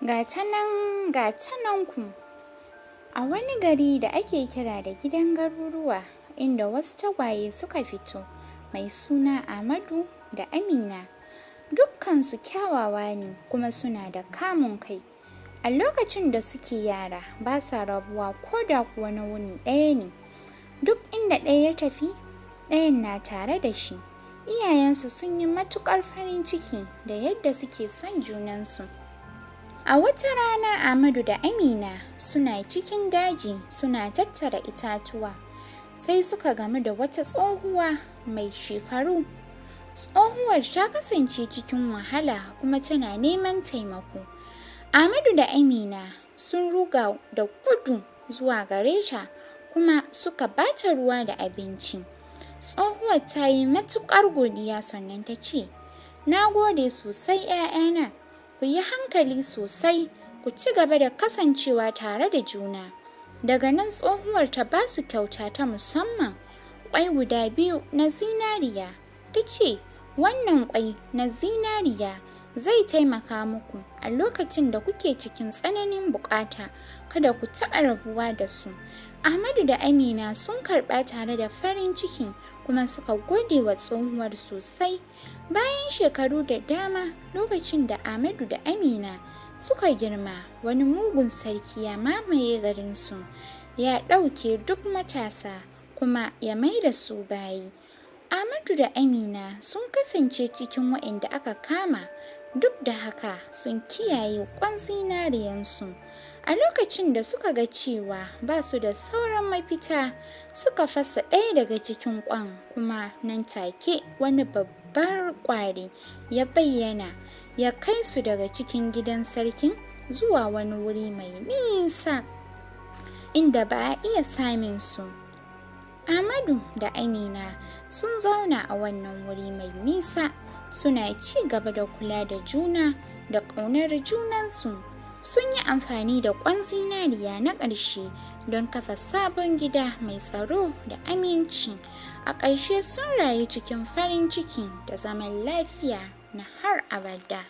Ga ta nan, ga ta nan ku. A wani gari da ake kira da gidan garuruwa, inda wasu tagwaye suka fito, mai suna Amadu da Amina. Dukkansu kyawawa ne kuma suna da kamun kai. A lokacin da suke yara, ba sa rabuwa ko da kuwa na wuni ɗaya ne. Duk inda ɗaya ya tafi, ɗayan na tare da shi. Iyayensu sun yi matuƙar farin ciki da yadda suke son junansu. A wata rana Amadu da Amina suna cikin daji suna tattara itatuwa, sai suka gamu da wata tsohuwa mai shekaru. Tsohuwar ta kasance cikin wahala kuma tana neman taimako. Amadu da Amina sun ruga da gudu zuwa gare ta kuma suka ba ta ruwa da abinci. Tsohuwar ta yi matuƙar godiya sannan ta ce, "Na gode sosai 'ya'yana, ku yi hankali sosai, ku ci gaba da kasancewa tare da juna." Daga nan tsohuwar ta ba su kyauta ta musamman, ƙwai guda biyu na zinariya. Ta ce, "Wannan ƙwai na zinariya zai taimaka muku a lokacin da kuke cikin tsananin buƙata, kada ku taɓa rabuwa da su." Ahmadu da Amina sun karɓa tare da farin ciki kuma suka gode wa tsohuwar sosai. Bayan shekaru da dama, lokacin da Ahmadu da Amina suka girma, wani mugun sarki ya mamaye garinsu, ya ɗauke duk matasa kuma ya mai da su bayi. Ahmadu da Amina sun kasance cikin waɗanda aka kama, duk da haka sun kiyaye ƙwan zinariyansu. A lokacin da suka ga cewa ba su da sauran mafita, suka fasa ɗaya daga cikin ƙwan kuma nan take wani babbar ƙwari ya bayyana ya kai su daga cikin gidan sarkin zuwa wani wuri mai nisa inda ba a iya samun su. Amadu da Amina sun zauna a wannan wuri mai nisa suna ci gaba da kula da juna da ƙaunar junansu. Sun yi amfani da ƙwan zinariya na ƙarshe don kafa sabon gida mai tsaro da aminci. A ƙarshe sun rayu cikin farin ciki da zaman lafiya na har abada.